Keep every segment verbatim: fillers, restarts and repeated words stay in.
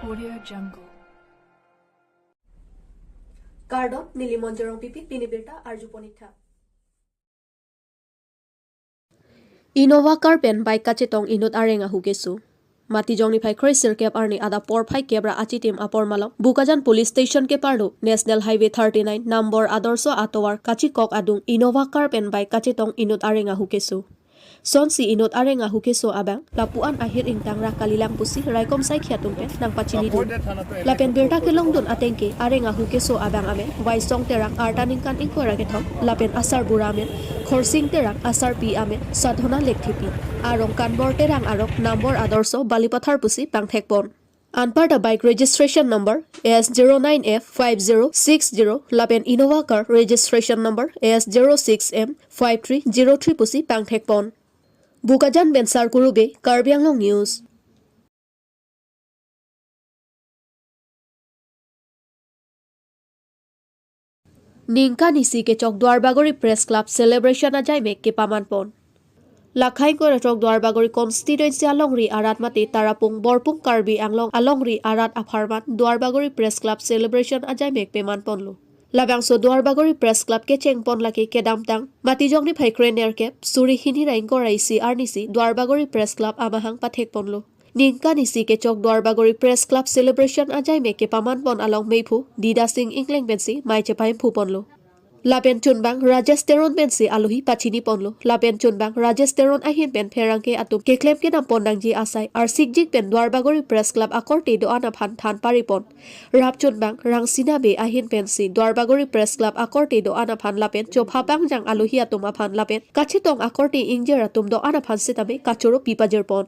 Audio Jungle. Kardom, neli Monjorong Pipi, pini birta arjupon ik tha. Innova car pen bike kachetong inut areng ahu keso. Matijong niphai kre sirkep arni adap porphai kep ra achitim apor malom Bokajan Police Station keparlo National Highway thirty-nine number Adorsho atovar kachikok adung Innova car pen bike kachetong inut areng ahu keso. Sonsi inut areng ahu keso abang lapu-an ahir ingtang ra kalilang pusi raikom saikhi atum pen nangpachinidun. Lapen birta kelongdun ateng ke areng ahu keso abang amen Waisong Terang, arta ningkan ingkoi ra kethom, lapen asarbura amen Khorsing Terang, asarpi amen Sadhona Lekthepi. Arong Kanbor Terang arong, number Adorsho Balipathar pusi pangthekpon. Anparta bike registration number S zero nine F five zero six zero lapen Innova car registration number S zero six M five three zero three pusi pangthekpon. Bokajan pen Sarkuru Bey, Karbi Anglong News. Ningkan isi kechok Duarbagori Press Club celebration ajaimek kepamanpon. Lakhain koratrok Duarbagori constituency alongri arat mate Tarapung Borpung Karbi Anglong alongri arat apharman Duarbagori Press Club celebration ajaimek pemanponlo. Labangso Duarbagori Press Club kechengpon lake kedamtang Matijong niphai kre nerkep suri hini ra ingkoi ra isi arnisi Duarbagori Press Club amahang pathekponlo. Ningkan isi kechok Duarbagori Press Club celebration ajaimek kepamanpon along meiphu Dida Sing Ingleng pensi mei chepaimphonponlo. Lapen chunbang Rajesh Teron pensi alohi pachiniponlo. Lapen chunbang Rajesh Teron ahin pen pherangke atum keklem kedampon nangji asai arsikjik pen Duarbagori Press Club akorte do-an aphan than paripon. Rap chunbang Rangsina Bey ahin pensi Duarbagori Press Club akorte do-an aphan lapen chopha pangjang alohi atum aphan lapen kachetong akorte ingjir atum do-an aphan sitame kachoro pipajirpon.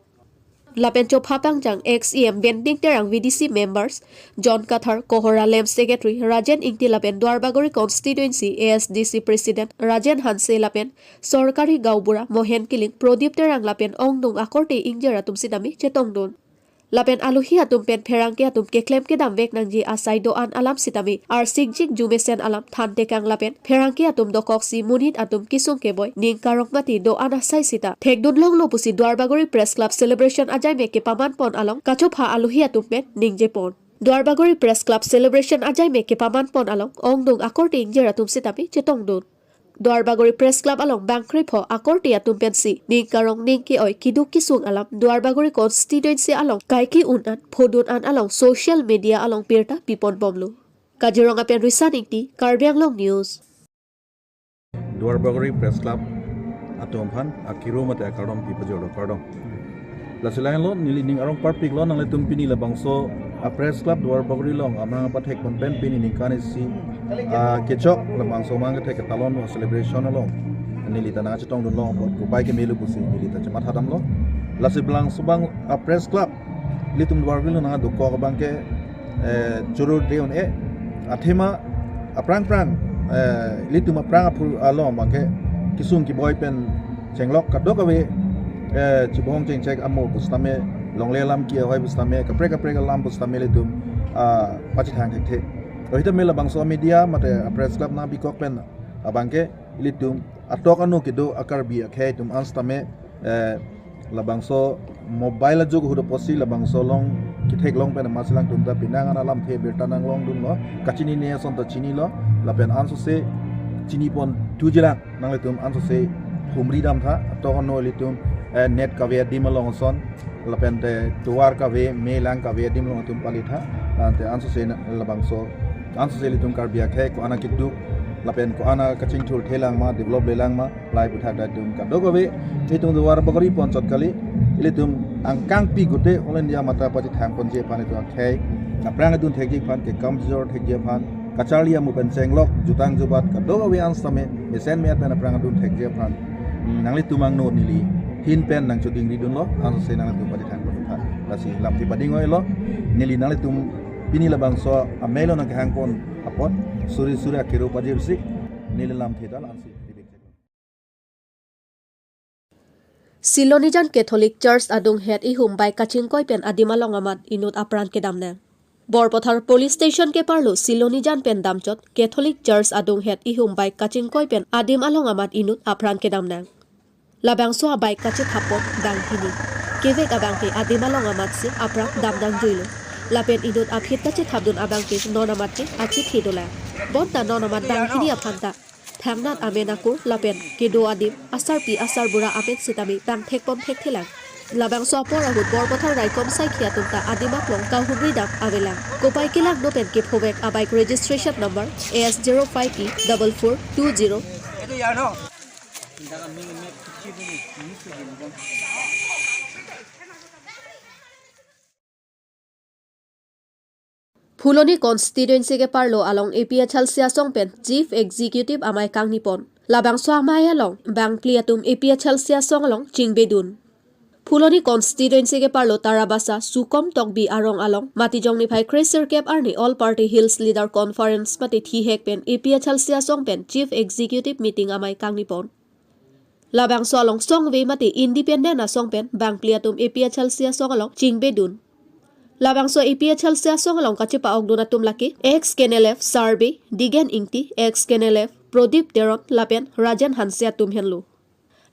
Lapen chopha pangjang ex E M Benting Terang, V D C members John Kathar, Kohora Lem Secretary Rajen Ingti lapen Duarbagori Constituency A S D C President Rajen Hanse lapen Sorkari Gaonbura Mohen Killing, Prodip Terang lapen ongdung akorte ingjir atum sitame chetongdun. Lapen alohi atum pen pherangke atum keklem kedamvek nangji asai do-an alam sitame arsikjik jumesen alam thantekang lapen pherangke atum dokoksi monit atum kesung keboi ning karong mati do-an asai sita thekdun longlo pusi Duarbagori Press Club celebration ajaimek kepamanpon along kachopha alohi atum pen ningjepon. Duarbagori Press Club celebration ajaimek kepamanpon along ongdung akorte ingjir atum sitame chetongdun. Duarbagori Press Club along bangkrepho akorte atum pensi ning karong ning ke-oi keduk kesung alam Duarbagori constituency along kaike un-an phodun an along social media along birta piponbomlo. Kaziranga pen Risan Ingti, Karbi Anglong News. Duarbagori Press Club atum aphan akiro mate akardom pipajirlo, kardom. Lasi lahenlo, neli ning arong parpiklo, nanglitum pini labangso a Press Club Duarbagori along amahang pathekpon pen pini ningkan isi, ah, kechok labangso amahang kethek ketalon a celebration along neli ta nangchetongdunlo apot kopai kemelo pusi neli ta chemathadamlo. Lasi labangso abang a Press Club ilitum Duarbagori along nangdokok abang ke, eh, choro de un-e, athema aphrang phrang, eh, ilitum aphrang aphu along abang ke kesung keboi pen chenglok kadokave, eh, chibong chengchek amo pusitame, longle alam ke-oi pusitame, kaprek kaprek alam pusitame ilitum, ah, pachethang thekthe. Ohita me labangso media mate a Press Club nangpikok pen abang ke ilitum atok ano kedo a Karbi akhei atum an sitame, eh, labangso mobile ajok ahut apotsi labangso along ketheklong pen amatsi alangtum ta penang an alamthe birta nanglongdunlo, kachinine ason ta chinilo, lapen ansose chinipon thujilang, nanglitum ansose humri damtha, atok ano ilitum, eh, net kave adim along ason, lapen te tovar kave, me lang kave adim along atum palitha, ante ansose na labangso, ansose ilitum Karbi akhei ko-an akeduk, lapen ko-an akachingthur thelang ma, develop lelang ma, lai puthak ta itum kadokave, itum Duarbagori pon chot kali, ilitum angkangpi gute All India mata pachethangponji aphan itum akhei aphrang adun thekji aphan, kekam jor thekji aphan, kacharli amu pen chenglok, jutang jubat kadokave an sitame mesen me-at pen aphrang adun thekji aphan, hmm, nanglitum angno neli ahin pen nangchodingridunlo, ansose nanglitum pachethangpon tha. Lasi lamthe pading oilo, neli nanglitum pini labangso amelo nangkehangpon apot suri suri akiro pajirsi neli lamthe dal ansi. Silonijan Catholic Church adung het ihum bike kachingkoi pen adim along amat inut apran kedamnang. Borpathar Police Station keparlo Silonijan pen damchot Catholic Church adung het ihum bike kachingkoi pen adim along amat inut apran kedamnang. Labangso a bike kachethap apot banghini kevek abang ke adim along amatsi apran damnangjuilo. Lapen inut aphi ta chethapdun abang ke non amat ke achithi dolang. Bonta non amat banghini aphan ta thangnat amen akur lapen kedo adim asarpi asarbura amen sitame pangthekpon thekthelang. Labangso apor ahut Borpathar raikom saikhi atum ta adim aklong kahumri dam avelang. Kopai kelangno pen kephovek a-bike registration number S zero five P double four two zero. Phuloni constituency keparlo along A P H L C asong pen Chief Executive amei kangnipon. Labangso amei along bangphli atum A P H L C asong along chingbedun. Phuloni constituency keparlo Tarabasa Sukom Tokbi arong along Matijong niphai kre sirkep arni All Party Hills Leader Conference mate thihek pen A P H L C asong pen Chief Executive meeting amei kangnipon. Labangso along songve mate independent asong pen bangphli atum A P H L C asong along chingbedun. Labangso A P H L C asong along kachepa-okdun atum lake ex K N L F Sarbe Digen Ingti, ex K N L F Prodip Teron lapen Rajen Hanse atum henlo.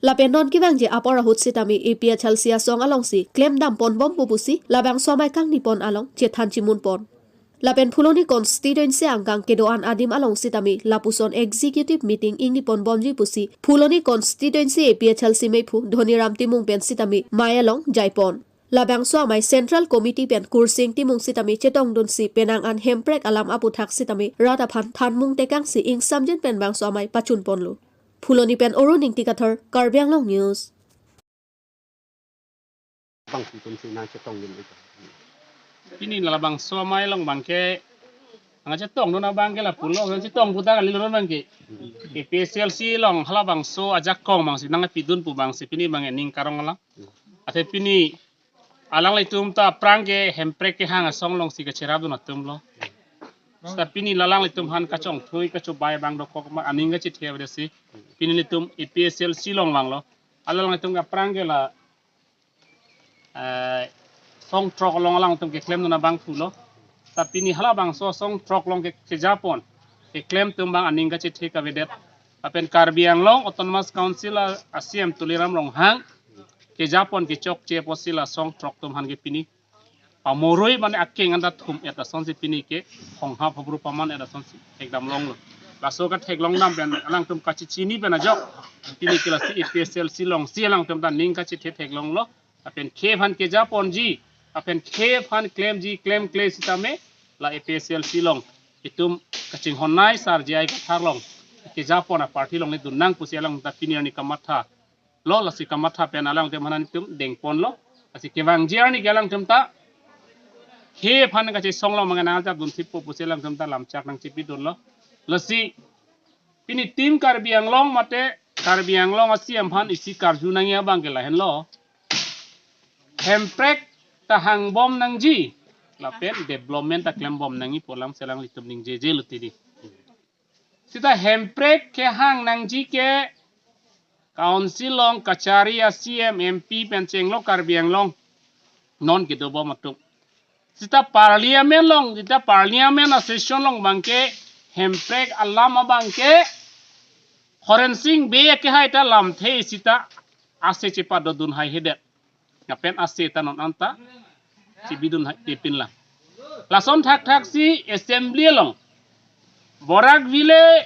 Lapen non kevangji apor ahut sitame A P H L C asong alongsi klemdamponbompo pusi labangso amei kangnipon along chethan chimunpon. Lapen Phuloni constituency angkang kedo-an adim along sitame lapuson executive meeting ingniponbomji pusi Phuloni constituency A P H L C meiphu Dhoniram Timung pen sitame mei along jaipon. Labangso amei Central Committee pen Kursing Timung sitame chetongdunsi penang an hemprek alam aputhak sitame rat aphan thanmung tekangsi ingsamjin pen bangso amei pachunponlo. Phuloni pen Arun Ingti Kathar, Karbi Anglong News. Bang tum si nangchetongdun ita. Pini labangso amei along abang ke, nangchetongdun abang ke lapulo, nangchetong puta kali lo abang ke. A P H L C along halabangso ajakong abangsi nangpidun pu abangsi pini abang ening karong alang. Athe pini alanglitum ta aphrang ke hemprek kehang asong alongsi kacherapdun atumlo. Seta pini alanglitum aphan kachongthui kachobai abang dokok ma aning kachethe avedetsi. Pini ilitum A P H L C along vanglo. Alanglitum aphrang ke la, eh, song throk along alangtum keklemdun abang thulo. Seta pini halabangso song throk along ke kejapon keklemdun abang aning kachethe kavedet. Lapen Karbi Anglong Autonomous Council a, a C E M Tuliram Ronghang kejapon kechokche apotsi la song throk atum aphan ke pini pamoroi mane akeng anta thum-et asonsi pini ke honghap habru paman-et asonsi thekdam longlo. Laso katheklongdam pen alangtum kachechini pen ajok pini ke lasi A P H L C alongsi alangtum ta ning kachethe theklonglo. Lapen khei aphan kejaponji, lapen khei aphan klemji klemkle sitame la A P H L C along itum kachinghonnei sar J I Kathar along kejapon a-party along le dunnang pusi alangtum ta pini arni kamatha lo, lasi kamatha pen alangtum aphan itum dengponlo. Lasi kevangji arni ke alangtum ta khei aphan kachesonglo mangan nangchapdun thippo pusi alangtum ta lamchak nangchepidunlo. Lasi pini Team Karbi Anglong mate Karbi Anglong a C E M aphan isi karju nangji abang ke lahenlo. Hemprek ta hangbom nangji, lapen development ta klembom nangji pu alam si alanglitum ningjejelo tidi. Seta hemprek kehang nangji ke council along kachari a C E M, M P pen chenglo Karbi Anglong non kedobom atum. Seta parliament along, seta parliament a-session along abang ke hemprek alam abang ke Horensing Bey akehai ta lamthe seta ase chepadodun haihedet. Lapen ase ta non anta chebidun hai tipin la. Lason thakthaksi assembly along Barak Valley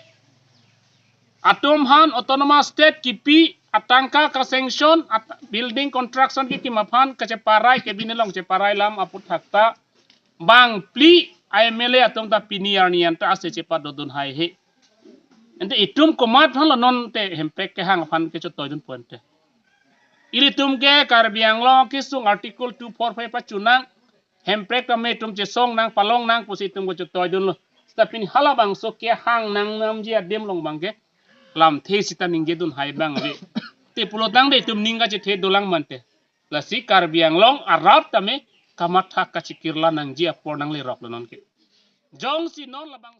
atum aphan autonomous state kipi atangka ka-sanction at building construction kekim aphan kacheparai, cabinet along cheparai lam aputhak ta bangphli a-M L A atum ta pini arni anta ase chepadodun haihe. Ante itum komat aphan lo non te hemprek kehang aphan kechetoidunpo ante. Ilitum ke Karbi Anglong kesung Article two four five pachunang, hemprek tame itum chesong nang palong nang pusi itum kechetoidunlo. Seta pini halabangso kehang nangnamji adim along abang ke lamthe seta ningjedun hai abang ave. Te pulotangte itum ning kachethedunlang mante. Lasi Karbi Anglong arap tame kamatha kachekirla nangji apor nangleroklo non ke. Jongsi non labang